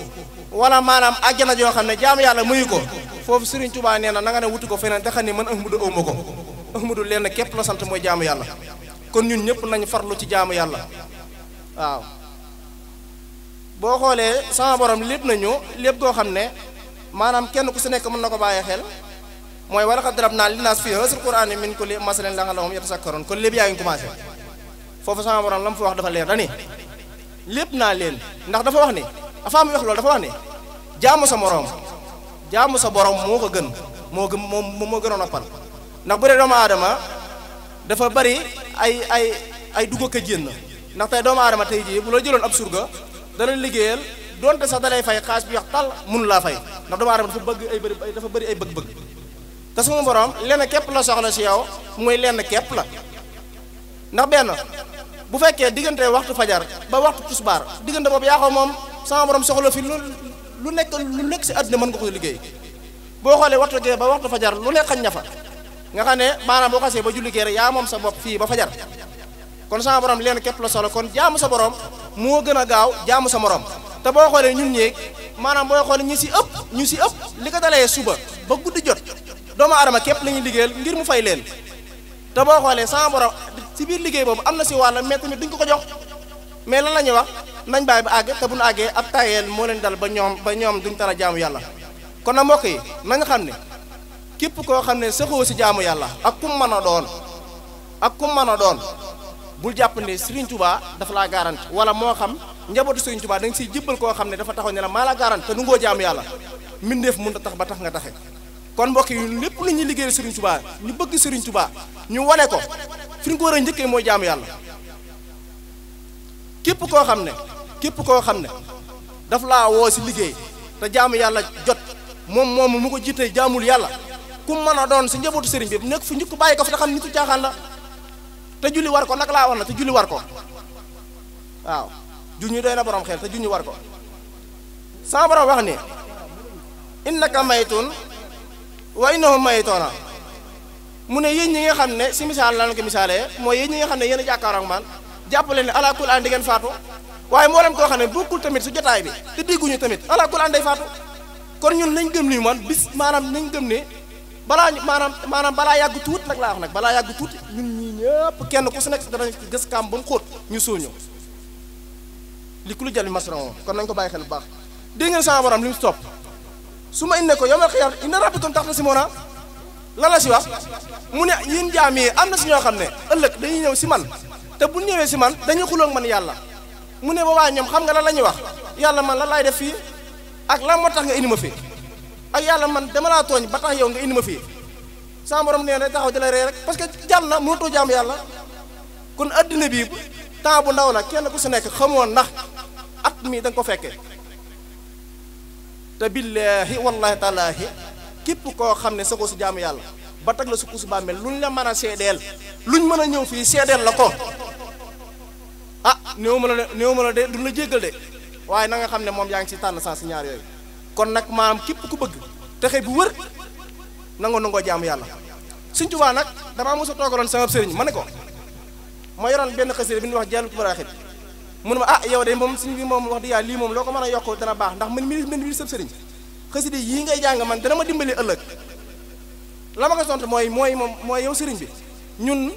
wala maanaam àjjana joo xam ne jaamu yàlla mayu ko foofu Serigne Touba nee na nga ne wuti ko feneen te xam ne man Ahmadu awma ko Ahmadu leen képp la sant mooy jaamu yàlla kon ñun ñëpp nañ farlu ci jaamu yàlla waaw boo xoolee sama borom lépp nañu lépp goo xam ne maanaam kenn ku si nekk mën na ko bàyyi xel mooy wa laqad darabnaa linnaasi fii haazal qur'aani min kulli masalin la'allahum yatazakkaruun kon lépp yaa ngi commencé foofu sama borom la mu fi wax dafa leer dani lépp naa leen ndax dafa wax ni dafa am wax loolu dafa wax ni jaamu sa borom moo ko gën moo gën a noppal ndax bu dee doomu aadama dafa bari ay dugg ak génn ndax tey doomu aadama tey jii bu la jëloon ab surga dana liggéeyal donte sax dalay fay xaalis bi wax tal mënu laa fay ndax doomu aadama dafa bëri ay bëgg-bëgg te suma borom lenn képp la soxla si yow muy lenn képp la ndax benn bu fekkee diggante waxtu fajar ba waxtu tisbaar diggante boobu yaa ko moom sama borom soxla fi lu nekk si àdduna mën nga ko liggéey boo xoolee waxtu gee ba waxtu fajar lu nekk xañ na fa nga xam ne maanaam boo xasee ba julli gee rek yaa moom sa bopp fii ba fajar kon sama borom lenn képp la soxla kon jaamu sa borom moo gën a gaaw jaamu sa morom te boo xoolee ñun ñeeg maanaam boo xoolee ñu si ëpp li ko dalee suba ba guddi jot doomu aadama képp la ñuy liggéeyal ngir mu fay leen te boo xoolee sama borom si biir liggéey boobu am na si wàll mais tamit duñ ko jox mais lan la ñuy wax nañ bàyyi ba àgg te bu ñu àggee ab tayeel moo leen dal ba ñoom duñ tala jaamu yàlla kon na mbokk yi nañ xam ne képp koo xam ne saxoo si jaamu yàlla ak kum mën a doon bul jàpp ne Serigne Touba dafa laa garanti wala moo xam njabootu Serigne Touba da nga siy jëbbal koo xam ne dafa taxaw ne la maa la garanti te nu ngoo jaamu yàlla mbindeef mun a tax ba tax nga taxe kon mbokk yi lépp lu ñuy liggéeyal Serigne Touba ñu bëgg Serigne Touba ñu wane ko fi ñu ko war a njëkkee mooy jaamu yàlla képp koo xam ne daf laa woo si liggéey te jaamu yàlla jot moom mu ko jiite jaamul yàlla ku mën a doon si njabootu Serigne bi nekk fu njëkk bàyyi ko fi te xam nitu caaxaan la te julli war ko nag laa wax na te julli war ko waaw juñu doy na borom xel te juñu war ko sama borom wax ni innaka maytun wa innahum maytuna mu ne yéen ñi nga xam ne si misaal lan ko misaalee mooy yéen ñi nga xam ne yéen a jàkkaaroo ak man jàppale ne ala kul an di ngeen faatu waaye mboolem koo xam ne bokkul tamit su jotaay bi te dégguñu tamit ala kul an day faatu kon ñun nañ gëm ni man bis maanaam nañ gëm ne balaa yàgg tuut nag laa wax nag balaa yàgg tuut ñun ñii ñëpp kenn ku si nekk danañ gës kaam ba mu xóot ñu sooñu li ku lu jël masra moom kon nañ ko bàyyi xel bu baax dégg ngeen sama borom li mu topp su ma indi ko yow ma xiyar inna rabbikum taxtasimuna lan la si wax mu ne yéen jaam yi am na si ñoo xam ne ëllëg dañuy ñëw si man te bu ñëwee si man dañuy xuloog man yàlla mu ne ba waa ñoom xam nga lan la ñuy wax yàlla man lan laay def fii ak lan moo tax nga indi ma fii ak yàlla man dama laa tooñ ba tax yow nga indi ma fii sama borom nee na taxaw di la ree rek parce que jàll na mënatoo jaamu yàlla kon addina bi temps bu ndaw la kenn ku si nekk xamoon ndax at mi da nga ko fekkee te billaahi wallahi taalaahi képp koo xam ne sa ko si jaamu yàlla ba tag la su kusu bàmmeel luñ la mën a seedeel luñ mën a ñëw fii seedeel la ko néew ma la de duñ la jéggal de waaye na nga xam ne moom yaa ngi si tànn saa si ñaar yooyu kon nag maanaam képp ku bëgg texe bu wër nangoo jaamu yàlla Sëñ Tuubaa nag damaa mos a toogaloon sama sëriñ ma ne ko ma yoroon benn xasida bi ñuy wax Jaalibatu Maraaxib mu ne ma yow de moom suñ bi moom wax di yàlla lii moom loo ko mën a yokk dana baax ndax man mi sëb sëriñ xasida yii ngay jàng man dana ma dimbali ëllëg la ma ko sont mooy yow sëriñ bi ñun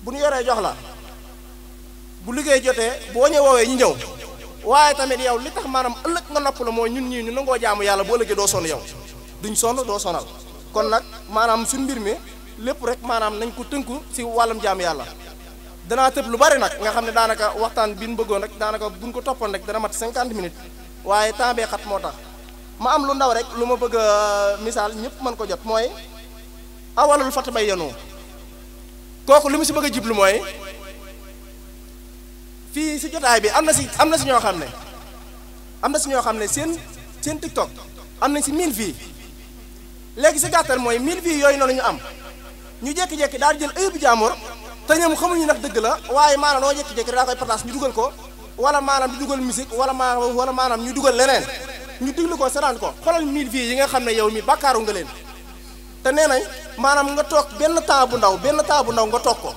bu ñu yoree jox la bu liggéey jotee boo ñëw woowee ñu ñëw waaye tamit yow li tax maanaam ëllëg nga nopp la mooy ñun ñii ñu nangoo jaamu yàlla boo ëllëgee doo sonn yow duñ sonn doo sonal kon nag maanaam suñ mbir mi lépp rek maanaam nañ ko tënku si wàllum jaamu yàlla danaa tëb lu bari nag nga xam ne daanaka waxtaan bi ñu bëggoon rek daanaka buñ ko toppoon rek dana mat 50 minutes waaye temps bee xat moo tax ma am lu ndaw rek lu ma bëgg a misaal ñëpp mën ko jot mooy awalul fatabayyanu kooku li mu si bëgg a jiblu mooy fii si jotaay bi am na si ñoo xam ne seen TikTok am nañ si 1000 vues léegi si gàttal mooy 1000 vues yooyu noonu ñu am ñu jékki-jékki daal di jël ayubu jàmbur te ñoom xamuñu ndax dëgg la waaye maanaam noo jékki-jékki daa koy partage ñu dugal ko wala maanaam di dugal musique wala maanaam ñu dugal leneen ñu diglu ko seetaan ko xoolal 1000 vues yi nga xam ne yow mi bàkkaaru nga leen te nee nañ maanaam nga toog benn temps bu ndaw nga toog ko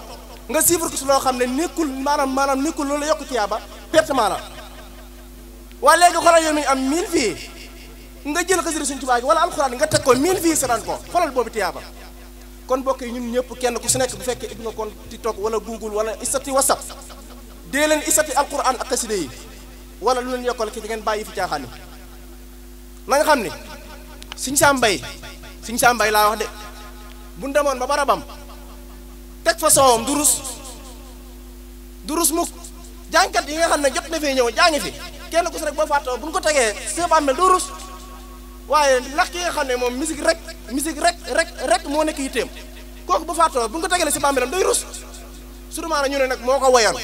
nga suivre ko si loo xam ne nekkul maanaam nekkul loolu yokk ci yaaba perte maanaam waa léegi xoolal yow mi am 1000 vues nga jël xasida Sëñ Tuubaa gi wala alxuraan nga teg ko 1000 vues seetaan ko xoolal boobu tiyaaba kon mbokk yi ñun ñëpp kenn ku si nekk bu fekkee ibna kon TikTok wala Google wala istati WhatsApp dee leen istati alxuraan ak xasida yi wala lu leen yokkal ki di ngeen bàyyi fi caaxaan yi na nga xam ni Sëñ Sam Mbaye laa wax de bu ñu demoon ba barabam teg fa soowam du rus mukk jàngkat yi nga xam ne jot na fee ñëw jàngi fi kenn ku si rek boo fàttoo bu ñu ko tegee sa bàmmeel du rus waaye ndax ki nga xam ne moom musique rek moo nekk yitteem kooku bu fàttoo bu ñu ko tegee si bàmmeelam day rus surtout ñu ne nag moo ko woyoon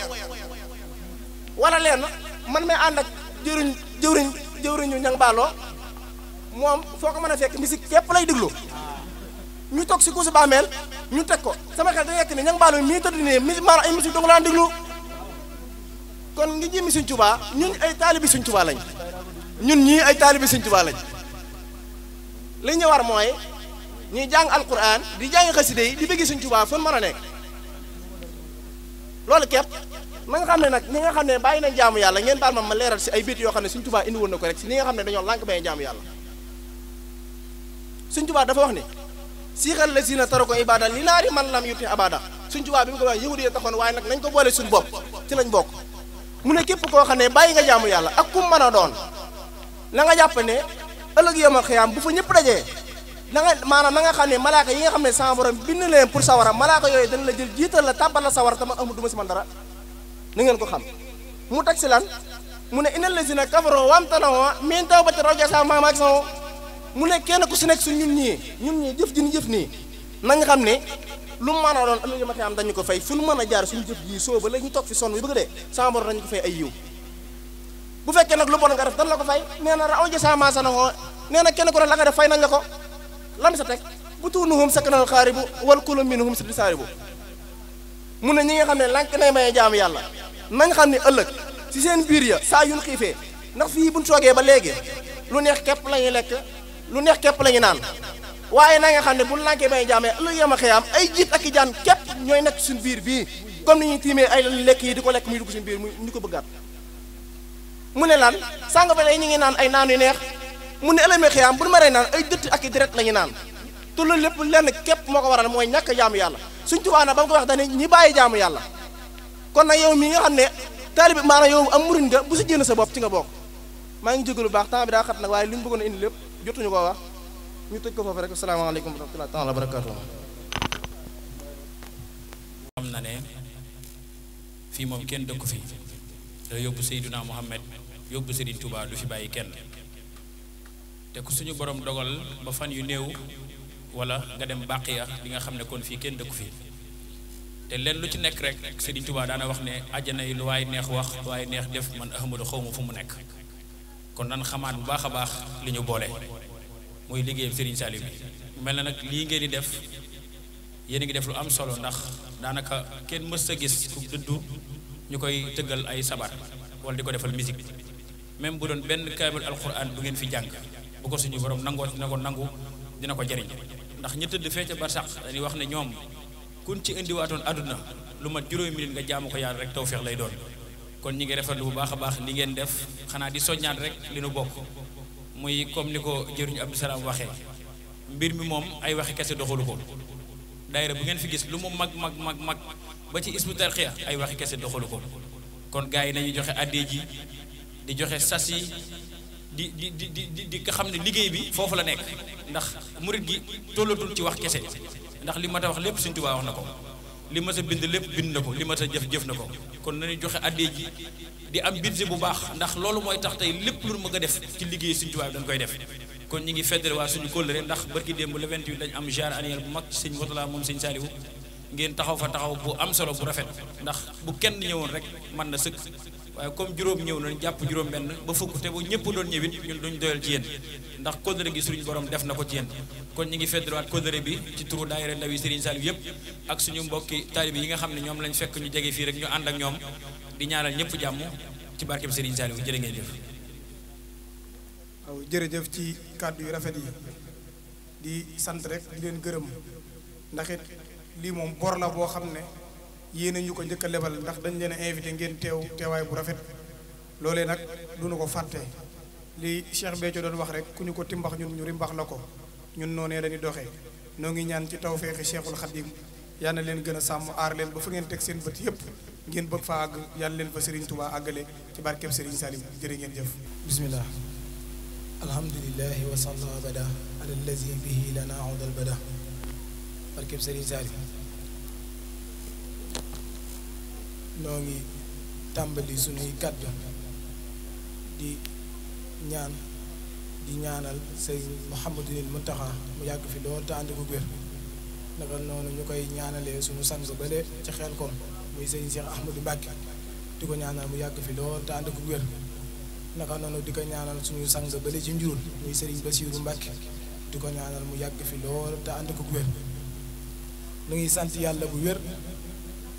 wala leen man may ànd ak jëwriñu ñang baaloo moom foo ko mën a fekk musique képp lay déglu ñu toog si kuusu bàmmeel ñu teg ko sama xel da nekk ni ñang baaloo mii tëdd nii maanaam ay musique dong laan déglu kon ngi jëmi Sëñ Tuubaa ñun ay taalibi Sëñ Tuubaa lañ ñun ñii ay taalibi Sëñ Tuubaa lañ li ñu war mooy ñuy jàng alquran di jàng xaside yi di bëgg Sëñ Tuubaa fan mën a nekk loolu képp na nga xam ne nag ñi nga xam ne bàyyi nañ jaamu yàlla ngeen baal ma leeral si ay biit yoo xam ne Sëñ Tuubaa indi woon na ko rek si ñi nga xam ne dañoo lànk bañ jaamu yàlla Sëñ Tuubaa dafa wax ni siixal la si na taro ko ibada li naari man lam yuti abada Sëñ Tuubaa bi mu ko wax yahudi yi taxoon waaye nag nañ ko boole suñu bopp ci lañ bokk mu ne képp koo xam ne bàyyi nga jaamu yàlla ak kum mën a doon na nga jàpp ne ëllëg yawmal xiyaam bu fa ñëpp dajee na nga xam ne malaaka yi nga xam ne sama borom bind leen pour sawara malaaka yooyu dañ la jël jiital la tàbbal la sawara tama amul du ma si man dara na ngeen ko xam mu teg si lan mu ne innal lazina kafaroo wamtanoo min tawbati rajasa maamaak sawo mu ne kenn ku si nekk su ñun ñii jëf ji ñu jëf nii nañ xam ne lu mu mën a doon ëllëg yawmal xiyaam dañu ko fay fu nu mën a jaar suñu jëf ji soo ba léegi ñu toog fi sonn bi bëgg dee sama borom dañu ko fay ay yiw bu fekkee nag lu bon nga def dan la ko fay nee na rajasa ma sanoo nee na kenn ku ne la nga def fay nañ la ko lan sa teg bu tuunuhum sakkanal xaaribu wal kullu minhum si saaribu mu ne ñi nga xam ne lànk nay may jaamu yàlla nañ xam ne ëllëg si seen biir ya saa yun xiifee ndax fii buñ toogee ba léegi lu neex képp la ñuy lekk lu neex képp la ñuy naan waaye na nga xam ne buñ lànkee may jaamee ëllëg yama xëyaam ay jiit ak i jaan képp ñooy nekk suñu biir bii comme ni ñuy tiimee ay lekk yi di ko lekk muy dugg suñu biir muy ñu ko bëggaat mu ne lan sànga fa lay ñu ngi naan ay naan yu neex mu ne ëllëg xëyaam bu ñu maree naan ay dëtt ak i deret la ñu naan te loolu lépp lenn képp moo ko waral mooy ñàkk jaamu yàlla Sëñ Tuubaa na ba mu ko wax dañ ñi bàyyi jaamu yàlla kon nag yow mii nga xam ne taalibe maanaam yow am murid nga bu si jénn sa bopp ci nga bokk maa ngi jégalu baax temps bi daa xat nag waaye li ñu bëggoon a indi lépp jotuñu koo wax ñu tëj ko foofu rek asalaamaaleykum wa rahmatullaahi taala wa barakaatuh xam na ne fii moom kenn dëkku fi da yóbbu Seydina Muhammad yóbbu Serigne Touba du fi bàyyi kenn te ku suñu borom dogal ba fan yu néew wala nga dem Baqiya di nga xam ne kon fii kenn dëkku fii te leen lu ci nekk rek Serigne Touba daana wax ne àjjana yi lu waay neex wax lu waay neex def man Ahmadu xaw ma fu mu nekk kon nan xamaat bu baax a baax li ñu boole muy liggéeyam Serigne Saliou bi mel na nag lii ngeen di def yéen a ngi def lu am solo ndax daanaka kenn mës a gis ku dëddu ñu koy tëggal ay sabar wala di ko defal musique même bu doon benn kaamil alquran bu ngeen fi jàng bu ko suñu borom nangoo dina ko nangu dina ko jariñ ndax ñi tëdd fee ca barsax dañuy wax ne ñoom kun ci indiwaatoon àdduna lu mat juróomi minute nga jaamu ko yàlla rek tawfeex lay doon kon ñi ngi rafetlu bu baax a baax li ngeen def xanaa di soññaat rek li nu bokk muy comme ni ko jëruñu Abdou Salaam waxee mbir mi moom ay waxi kese doxalu ko daayira bu ngeen fi gis lu mu mag ba ci ismu tarxiya ay waxi kese doxalu ko kon gars yi nañu joxe addee ji di joxe sas yi di nga xam ne liggéey bi foofu la nekk ndax murit gi tollatul ci wax kese ndax li ma ta wax lépp Sëñ Tuubaa wax na ko li ma sa bind lépp bind na ko li ma sa jëf na ko kon nañu joxe addee ji di am budget bu baax ndax loolu mooy tax tey lépp lu bëgg a def ci liggéey Sëñ Tuubaa dañ koy def kon ñi ngi feddale waa suñu kóllëre ndax barki démb le 28 dañ am genre annuel bu mag ci Sëñ Murtala moom Sëñ Saliou ngeen taxaw fa taxaw bu am solo bu rafet ndax bu kenn ñëwoon rek mën na sëkk waaye comme juróom ñëw nañ jàpp juróom benn ba fukk te bu ñëpp doon ñëwit ñun duñ doyal ci yéen ndax kóllëre gi suñu borom def na ko ci yéen kon ñi ngi feddalewaat kóllëre bi ci turu daayira ndaw yi Serigne Saliou yëpp ak suñu mbokki taalibe yi nga xam ne ñoom lañ fekk ñu jege fii rek ñu ànd ak ñoom di ñaanal ñëpp jàmm ci barkeb Serigne Saliou jërë ngeen jëf. waaw jërëjëf ci kàddu yu rafet yi di sant rek di leen gërëm ndax it lii moom bor la boo xam ne yéen ñu ko njëkk a lebal ndax dañ leen a invité ngeen teewaay bu rafet loolee nag duñu ko fàtte li Cheikh Béthio doon wax rek ku ñu ko timbax ñun ñu rimbax la ko ñun noonee lañuy doxee noo ngi ñaan ci tawfeexi Cheikhul Khadim yal na leen gën a sàmm aar leen ba fa ngeen teg seen bët yépp ngeen bëgg fa àgg yàlla leen fa Serigne Touba àggale ci barkeb Serigne Salim jërë ngeen jëf bismillah alhamdulillahi wa salla abada ala allazi bihi lana udal bada barkeb Sëriñ Saaliw noo ngi tàmbali sunuy kàddu di ñaanal Sëriñ Muhammadul Muntaxa mu yàgg fi lool te ànd ko wér naka noonu ñu koy ñaanalee sunu sang bale ci Xelkom muy Sëriñ Cheikh Ahmadou Mbacke di ko ñaanal mu yàgg fi lool te ànd ko wér naka noonu di ko ñaanal suñu sang bale ci njurul muy Sëriñ Basiiru Mbacke di ko ñaanal mu yàgg fi lool te ànd ko wér nu ngi sant yàlla bu wér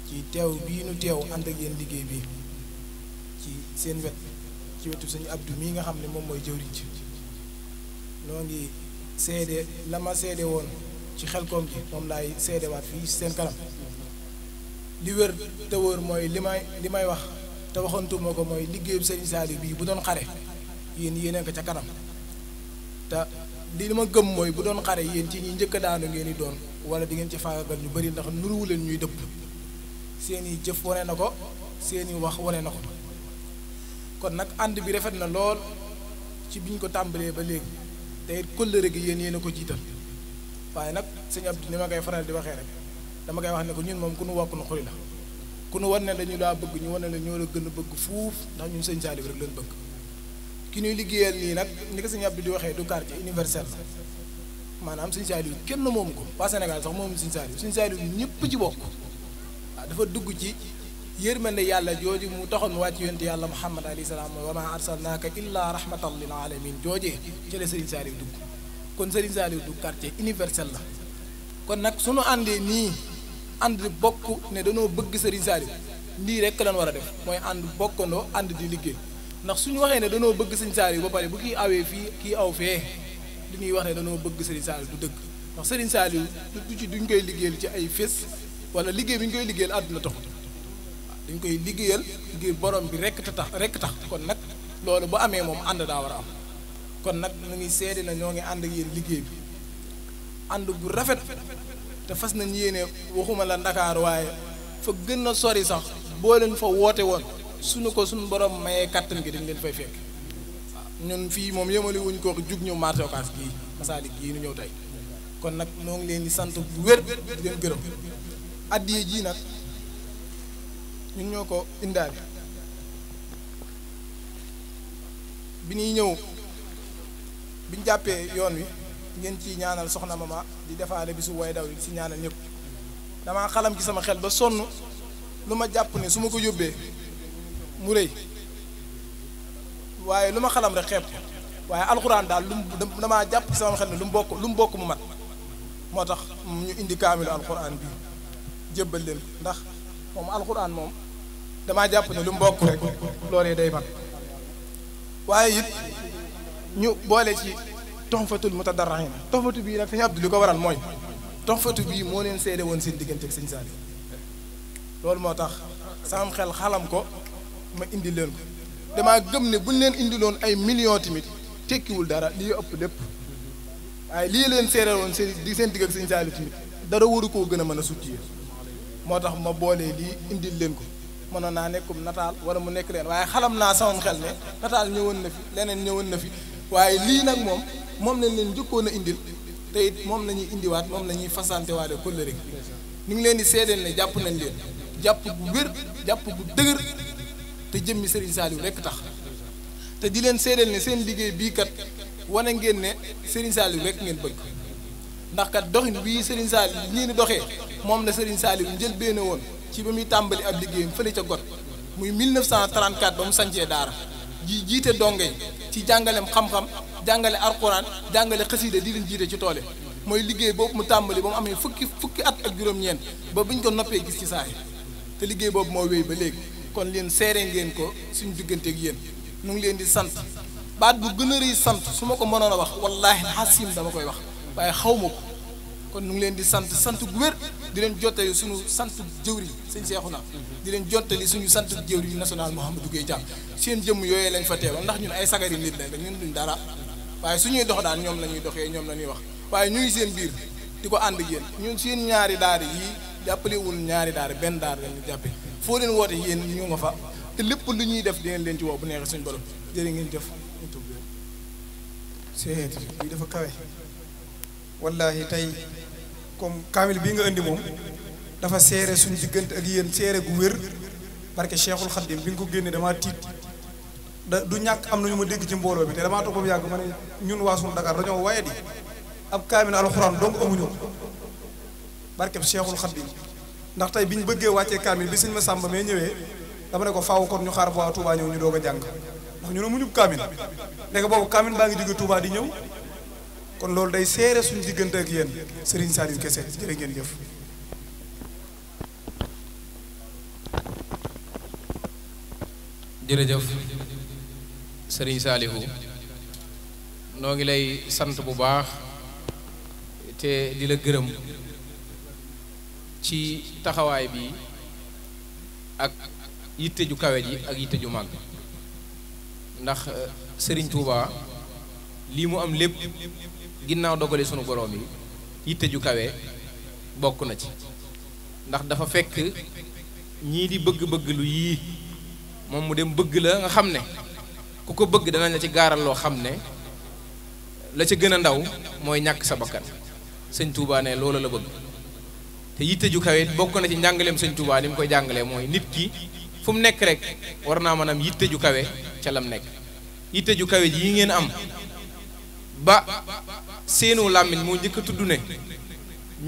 ci teew bii nu teew ànd ak yéen liggéey bi ci seen wet ci wetu suñu Abdou mii nga xam ne moom mooy jëwriñ ci noo ngi seede la ma seede woon ci Xelkom ji moom laay seedewaat fii seen kanam li wér te wóor mooy li may wax te waxantuma ko mooy liggéeyu Sëriñ Saaliw bii bu doon xare yéen ko ca kanam te li ma gëm mooy bu doon xare yéen ci ñi njëkk a daanu ngeen di doon wala di ngeen ci faagagal ñu bari ndax nuruwu leen ñuy dëpp seeni jëf wane na ko seeni wax wane na ko kon nag ànd bi rafet na lool ci biñ ko tàmbalee ba léegi te it kóllëre gi yéen a ko jiital waaye nag sëñ Abdou ni ma koy faral di waxee rek dama koy wax ne ko ñun moom ku nu wokk nu xuri la ku nu wan ne dañu laa bëgg ñu wan ne la ñoo la gën a bëgg fuuf ndax ñun Sëñ Saaliw rek leen bëgg ki ñuy liggéeyal nii nag ni ko sëñ Abdou di waxee du quartier universel la maanaam Sëñ Saaliw kenn moomu ko waa Sénégal sax moomu Sëñ Saaliw ñëpp ci bokk waaw dafa dugg ci yërmande yàlla jooju mu taxoon mu wàcc yonent yàlla Muhammad alayhi salaam wa ma arsalnaaka illa rahmatan lil alamin joojee ci la Sëriñ Saaliw dugg kon Sëriñ Saaliw du quartier universel la kon nag suñu àndee nii ànd bokk ne dañoo bëgg Sëriñ Saaliw lii rek lañ war a def mooy ànd bokkandoo ànd di liggéey ndax suñu waxee ne dañoo bëgg Sëriñ Saaliw ba pare bu kii awee fii kii aw fee li ñuy wax ne dañoo bëgg Sëriñ Saaliw du dëgg ndax Sëriñ Saaliw du ci duñ koy liggéeyal ci ay fés wala liggéey bi ñu koy liggéeyal àdduna taxut dañ koy liggéeyal ngir borom bi rekk tax kon nag loolu bu amee moom ànd daa war a am kon nag ñu ngi seede na ñoo ngi ànd ak yéen liggéey bi ànd bu rafet te fas nañ yéene waxuma la Ndakaar waaye fa gën a sori sax boo leen fa woote woon suñu borom mayee kàttan gi dañ leen fay fekk ñun fii moom yemale wuñ ko jug ñëw marché Ocass gii Masalik gii nu ñëw tey kon nag ñoo ngi leen di sant bu wér di leen gërëm addiye ji nag ñun ñoo ko indaale bi ñuy ñëw biñ jàppee yoon wi ngeen ci ñaanal soxna mama di defaale bisu way daw di si ñaanal ñëpp damaa xalam ci sama xel ba sonn lu ma jàpp ne su ma ko yóbbee mu rëy waaye lu ma xalam rek xeeb waaye alxuraan daal damaa jàpp ci sama xel ne lu mu bokk mu mat moo tax ñu indi kaamilu alxuraan bi jébbal leen ndax moom alxuraan moom damaa jàpp ne lu mu bokk rek loolee day mat waaye it ñu boole ci toxfatul mutadarriin toxfatu bii nag Sëñ Abdou li ko waral mooy toxfatu bii moo leen seede woon seen diggante ak Sëñ Saaliw loolu moo tax sama xel xalam ko ma indi leen ko damaa gëm ne buñ leen indiloon ay millions tamit tekkiwul dara lii ëpp lépp waaye lii leen seede woon seen digg ak Sëñ Saaliw tamit dara waru koo gën a mën a sut moo tax ma boolee lii indil leen ko mënoon naa nekkum nataal wala mu nekk leen waaye xalam naa sama xel ne nataal ñëwoon na fi leneen ñëwoon na fi waaye lii nag moom lañ leen njëkkoon a indil te it moom la ñuy indiwaat moom la ñuy fasante waale kóllëre ñu ngi leen di seedeel ne jàpp nañ leen jàpp bu wér jàpp bu dëgër te jëmmi Sëriñ Saaliw rekk tax te di leen seedeel ne seen liggéey bii kat wane ngeen ne Sëriñ Saaliw rekk ngeen bëgg ndax kat doxin bii Sëriñ Saaliw ñii ni doxee moom la Sëriñ Saaliw njël benn woon ci ba muy tàmbali ab liggéeyam fële ca got muy 1934 ba mu sancee daara jiite donge yi ci jàngaleem xam-xam jàngale alxuraan jàngale xasiida di leen jiite ci toole mooy liggéey boobu mu tàmbali ba mu amee fukki at ak juróom-ñeent ba buñ ko noppee gis ci saa yi te liggéey boobu moo wéy ba léegi kon leen seere ngeen ko suñu digganteeg yéen nu ngi leen di sant baat bu gën a rëy sant su ma ko mënoon a wax wallaahi xasim dama koy wax waaye xaw ma ko kon nu ngi leen di sant gu wér di leen jottali suñu sant jëwriñ sëñ Seexuna di leen jottali suñu sant jëwriñ national Mouhamadou Gueye Thiam seen jëmm yooyee lañ fa teewal ndax ñun ay sagari nit lañ ñun duñ dara waaye suñuy dox daal ñoom la ñuy doxee ñoom la ñuy wax waaye ñuy seen biir di ko ànd ak yéen ñun seen ñaari daara yii jàppalewul ñaari daara benn daara lañu jàppe foo leen woote yéen ñu nga fa te lépp lu ñuy def dinañ leen ci woo bu neexee suñu borom jërë ngeen jëf seet bii dafa kawe wallahi tey comme kaamil bii nga indi moom dafa seere suñu diggante ak yéen seere gu wér barke Cheikhul Khadim bi nga ko génne damaa tiit du ñàkk am na ñu ma dégg ci mbooloo bi te damaa toog ba mu yàgg ma ne ñun waa sunu Dakar dañoo waye di ab kaamil alxuraan donc amuñu ko barke Cheikhul Khadim ndax tey bi ñu bëggee wàccee kaamil bi sëñ ma sàmba mee ñëwee dama ne ko faaw kon ñu xaar ba waa Touba ñëw ñu doog a jàng ndax ñu ne muñu kaamil ndeke boobu kaamil baa ngi jóge Touba di ñëw kon loolu day seere suñu diggante ak yéen Serigne Saliou kese jërë ngeen jëf. jërëjëf Serigne Saliou noo ngi lay sant bu baax te di la gërëm ci taxawaay bi ak yitte ju kawe ji ak yitte ju màgg ndax Serigne Touba lii mu am lépp ginnaaw dogale sunu borom yi yitte ju kawe bokk na ci ndax dafa fekk ñii di bëgg-bëgg lu yii moom mu dem bëgg la nga xam ne ku ko bëgg danañ la ci gaaral loo xam ne la ca gën a ndaw mooy ñàkk sa bakkan sëñ Touba ne loola la bëgg te yitte ju kawe bokk na ci njàngaleem sëñ Touba ni mu koy jàngalee mooy nit ki fu mu nekk rek war naa mën a am yitte ju kawe ca lam nekk yitte ju kawe ji yi ngeen am ba seenu làmmiñ moo njëkk a tudd ne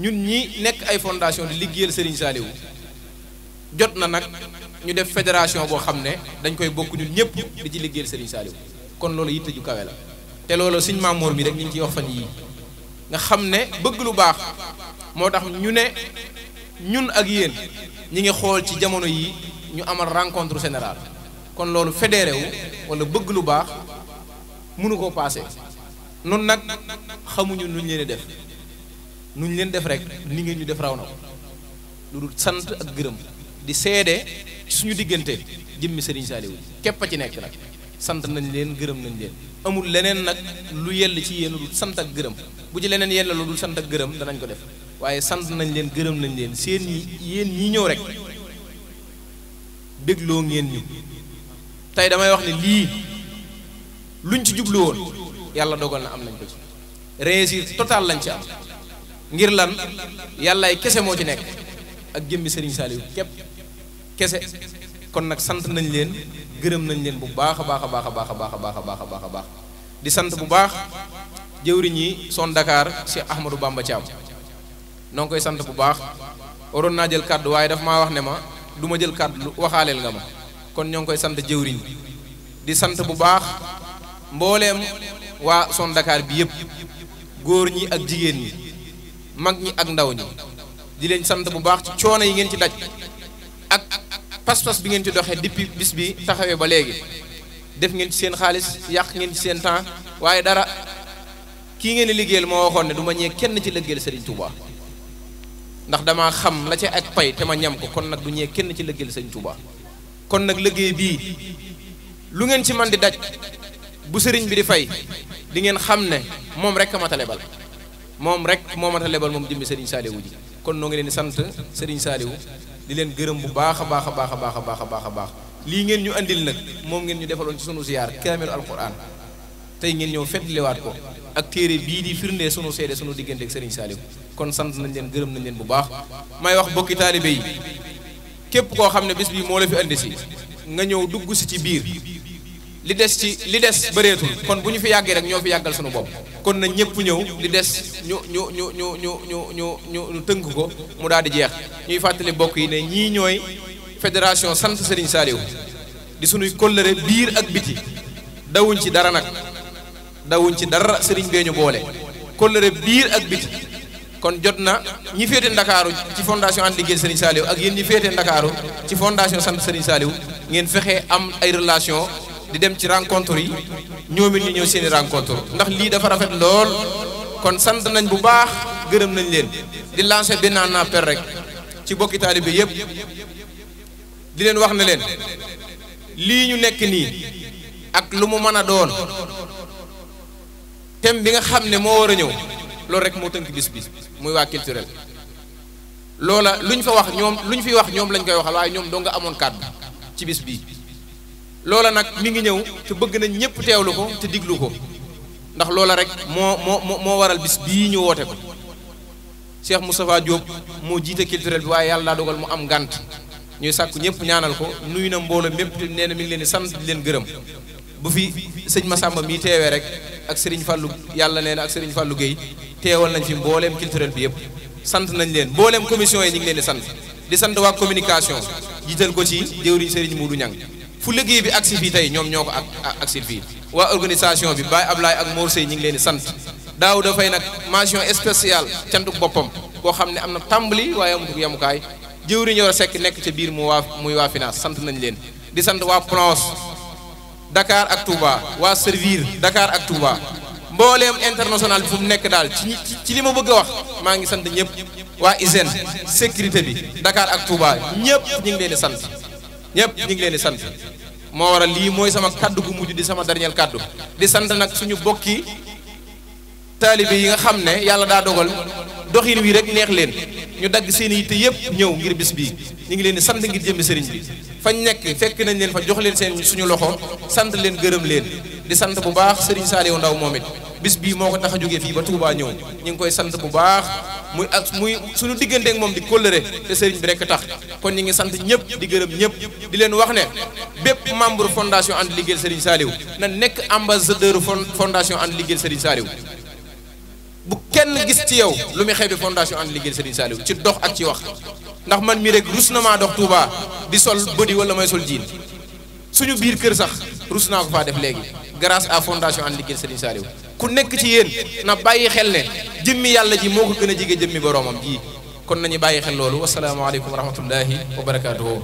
ñun ñi nekk ay fondation di liggéeyal Serigne Saliou jot na nag ñu def fédération boo xam ne dañ koy bokk ñun ñëpp di ci liggéeyal Serigne Saliou kon loolu yitte ju kawe la te loolu Sëñ Mamour mi rek ñu ngi ciy wax fan yii nga xam ne bëgg lu baax moo tax ñu ne ñun ak yéen ñi ngi xool ci jamono yi ñu amal rencontre générale kon loolu fédéré wu wala bëgg lu baax mënu koo paase noonu nag xamuñu nuñ leen def nuñ leen def rek ni ngeen ñu def raw na ko lu dul sant ak gërëm di seede ci suñu diggante jëmmi Serigne Saliou képp a ci nekk nag sant nañ leen gërëm nañ leen amul leneen nag lu yell ci yéen lu dul sant ak gërëm bu ci leneen yell lu dul sant ak gërëm danañ ko def waaye sant nañ leen gërëm nañ leen seen yéen ñi ñëw rek bégloo ngeen ñu tey damay wax ne lii luñ ci jublu woon yàlla dogal na am nañ ko ci réussite totale lañ ci am ngir lan yàllaay kese moo ci nekk ak jëmmi Serigne Saliou képp kese kon nag sant nañ leen gërëm nañ leen bu baax a baax a baax a baax a baax a baax a baax a baax a baax di sant bu baax jëwriñ yi son Dakar Cheikh Ahmadou Bamba Thiam noo ngi koy sant bu baax waroon naa jël kàddu waaye daf maa wax ne ma du ma jël kàddu waxaaleel nga ma kon ñoo ngi koy sant jëwriñ di sant bu baax mbooleem waa son Dakar bi yëpp góor ñi ak jigéen ñi mag ñi ak ndaw ñi di leen sant bu baax ci coono yi ngeen ci daj ak pas-pas bi ngeen ci doxee depuis bis bi taxawee ba léegi def ngeen ci seen xaalis yàq ngeen ci seen temps waaye dara kii ngeen di liggéeyal moo waxoon ne du ma ñee kenn ci liggéeyal Serigne Touba ndax damaa xam la ca ak pay te ma ñam ko kon nag du ñee kenn ci liggéeyal Serigne Touba kon nag liggéey bii lu ngeen ci man di daj bu sëriñ bi di fay di ngeen xam ne moom rek a mat a lebal moom rek moo mat a lebal moom jëmmi Serigne Saliou ji kon noo ngi leen di sant Serigne Saliou di leen gërëm bu baax a baax a baax a baax a baax a baax a baax lii ngeen ñu andil nag moom ngeen ñu defaloon ci sunu ziyaar kaamilu alquran tey ngeen ñëw feddliwaat ko ak téere bii di firndee sunu seede sunu diggante ak Serigne Saliou kon sant nañ leen gërëm nañ leen bu baax may wax bokki taalibe yi képp koo xam ne bis bii moo la fi andi si nga ñëw dugg si ci biir li des bëreetul kon bu ñu fi yàggee rek ñoo fi yàggal sunu bopp kon na ñëpp ñëw li des ñu tënk ko mu daal di jeex ñuy fàttali bokk yi ne ñii ñooy fédération sant Serigne Saliou di sunuy kóllëre biir ak biti dawuñ ci dara nag dawuñ ci dara Serigne bee ñu boole kóllëre biir ak biti kon jot na ñi féete Ndakaaru ci fondation ànd liggéey Serigne Saliou ak yéen ñi féete Ndakaaru ci fondation sant Serigne Saliou ngeen fexe am ay relation di dem ci rencontre yi ñoom it ñu ñëw seeni rencontre ndax lii dafa rafet lool kon sant nañ bu baax gërëm nañ leen di lancer benn appel rek ci bokki taalibe yépp di leen wax ne leen lii ñu nekk nii ak lu mu mën a doon thème bi nga xam ne moo war a ñëw loolu rek moo tënk bis bi muy waa culturel loola lu ñu fa wax ñoom lu ñu fi wax ñoom lañ koy waxal waaye ñoom doo nga amoon kàddu ci bis bii loola nag mi ngi ñëw te bëgg nañ ñëpp teewlu ko te diglu ko ndax loola rek moo waral bis bii ñu woote ko Cheikh Moustapha Diop moo jiite culturel bi waaye yàlla daa dogal mu am ngànt ñuy sàkku ñëpp ñaanal ko nuyu na mbooloo mépp nee na mi ngi leen di sant di leen gërëm bu fi sëñ Massamba mii teewee rek ak Serigne Fallou yàlla nee na ak Serigne Fallou Gueye teewal nañ fi mbooleem culturel bi yëpp sant nañ leen mbooleem commission yi ñu ngi leen di sant waa communication jiital ko ci jëwriñ Serigne Moudou Niang fu liggéey bi agsi fii tey ñoom ñoo ko agsi fii waa organisation bi Baye Ablaye ak Mor Sey ñu ngi leen di sant daaw dafay nag mention spéciale cantuk boppam koo xam ne am na tàmbali waaye amutuk yamukaay jëwriñ war a sekk nekk ca biir muy waa finance sant nañ leen di sant waa plonge Dakar ak Touba waa servir Dakar ak Touba mbooleem international bi fu mu nekk daal ci li ma bëgg a wax maa ngi sant ñëpp waa hygiène sécurité bi Dakar ak Touba ñëpp ñu ngi leen di sant ñëpp ñu ngi leen di sant moo waral lii mooy sama kaddu gu mujj di sama dernier kaddu di sant nag suñu bokki taalibe yi nga xam ne yàlla daa dogal doxin wi rek neex leen ñu dagg seen yitte yëpp ñëw ngir bis bii ñu ngi leen di sant ngir jëmmi sëriñ bi fañ nekk fekk nañ leen fa jox leen seen suñu loxo sant leen gërëm leen di sant bu baax sëriñ Saliou Ndaw moom it bis bii moo ko tax a jógee fii ba Touba ñëw ñu ngi koy sant bu baax muy suñu digganteek moom di kóllëre te sëriñ bi rek tax kon ñu ngi sant ñëpp di gërëm ñëpp di leen wax ne bépp membre fondation ànd liggéeyal sëriñ Saliou na nekk ambassadeur fondation ànd liggéeyal sëriñ Saliou bu kenn gis ci yow lu muy xeebi fondation ànd liggéeyal Serigne Saliou ci dox ak ci wax ndax man mii rek rus na maa dox Touba di sol bëdi wala may sol jiin suñu biir kër sax rus naa ko faa def léegi grâce à fondation ànd liggéeyal Serigne Saliou ku nekk ci yéen na bàyyi xel ne jëmmi yàlla ji moo ko gën a jege jëmmi boroomam ji kon nañu bàyyi xel loolu wasalaamaaleykum wa rahmatullahi wa barakaatuhu